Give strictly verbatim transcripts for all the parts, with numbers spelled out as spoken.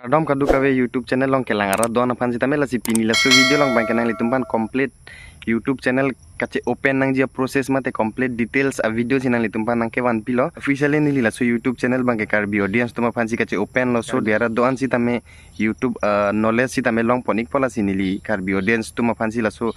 Kardom kadokave YouTube channel along kelang arat do-an aphan sitame, lasi pini laso video along abangke nanglitum aphan complete YouTube channel kache-open nangji a-process mate complete details a-video si nanglitum aphan nangkevanpilo. Officially neli laso YouTube channel abangke Karbi audience atum aphan si kache-open lo, so Karbi arat do-an sitame YouTube, ah, knowledge sitame longpon-ikpo, lasi neli Karbi audience atum aphan si laso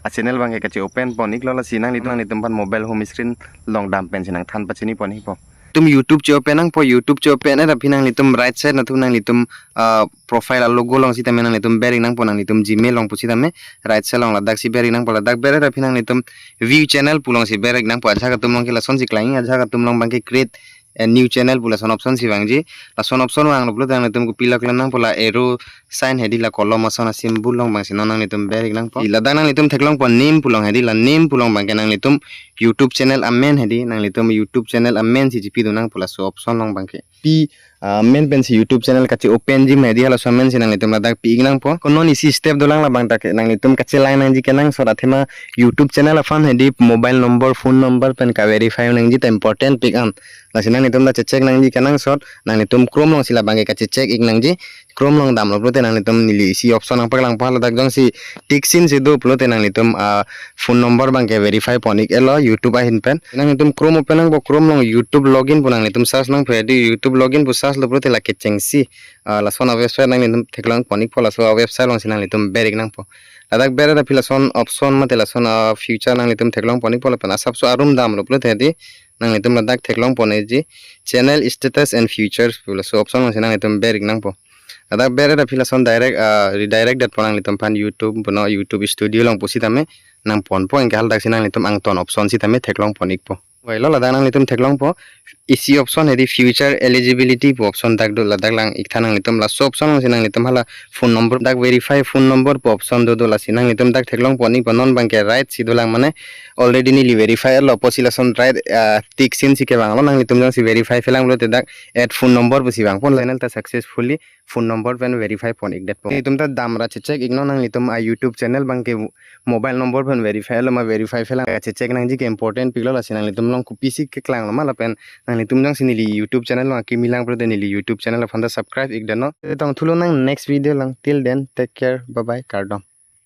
a-channel abangke kache-open pon-iklo, lasi nanglitum, nanglitum aphan mobile home screen along dam pensi nangthan pachini pon-ikpo. Tum YouTube che-open nangpo, YouTube che-open-et aphi nanglitum right side atum nanglitum, ah, profile a-logo along sitame nanglitum ber-ik nangpo, nanglitum Gmail along pusitame right side along ladaksi ber-ik nangpo. Ladak ber-et aphi nanglitum view channel pu alongsi ber-ik nangpo. Ajahak atum along ke lasonsi klang, ajahak atum along abangke create a new channel pu lason option si vangji. Lason option vanglo pulote nanglitum kopilo klemnangpo, la arrow sign hedi la kolom ason a-symbol along abangsi non nanglitum ber-ik nangpo. Ladak nanglitum theklongpo name pu along hedi, la name pu along abangke nanglitum YouTube channel amen hedi, nanglitum YouTube channel amen si chipidun nangpo laso option along abangke. Pi, ah, amen pensi YouTube channel kache-open ji ma hedi, halaso amen si nanglitum ladak pi-ik nangpo. Ko non isi step dolang, labang ta ke nanglitum kachelang nangji kenangsot athema YouTube channel aphan hedi mobile number, phone number pen ka-verify nangji ta important pik an. Lasi nanglitum ta che-check nangji kenangsot, nanglitum Chrome alongsi labangke kache-check-ik nangji. Chrome along damlo pulote nanglitum neli isi option nangpaklangpo, ladak jongsi tick sign si do pulote nanglitum, ah, phone number abangke verify pon-ik-etlo YouTube ahin pen. Nanglitum Chrome open nangpo, Chrome along YouTube login pu nanglitum search nangpo, hedi YouTube login pu search lo pulote la kechengsi, ah, lason a-website nanglitum theklong pon-ikpo, laso a-website alongsi nanglitum ber-ik nangpo. Ladak ber-et aphi lason option mate lason, ah, feature nanglitum theklong pon-ikpo, lapen asapso arum damlo pulote hedi nanglitum ladak theklong pon-ikji channel status and features pu laso option alongsi nanglitum ber-ik nangpo. Ladak ber-et aphi lason direct, ah, redirect detpo nanglitum aphan YouTube puno YouTube Studio along pusitame nangponpo, anke haladaksi nanglitum angton option sitame theklong pon-ikpo. Wailo ladak nanglitum theklongpo isi option hedi feature eligibility pu option dak do, ladak lang-iktha nanglitum. Laso option alongsi nanglitum hala phone number dak verify phone number pu option do do, lasi nanglitum dak theklong pon-ikpo, non abangke right si dolang, mane already neli verify-etlo pusi lason right, ah, tick sign si kevanglo, nanglitum jongsi verify-et lang pulote dak add phone number pusi vangpon, channel ta successfully phone number pen verify pon-ik detpo. Nanglitum ta damra che-check-iknon, nanglitum a-YouTube channel abangke mobile number pen verify-etlo ma verify-et lang che-check nangji ke important piklo, lasi nanglitum along kopisi keklanglo ma lapen nanglitum jongsi neli YouTube channel along akimi lang pulote neli YouTube channel aphan ta subscribe-ik detnon. Tangthu lonang next video along. Till then, take care, bye bye, kardom.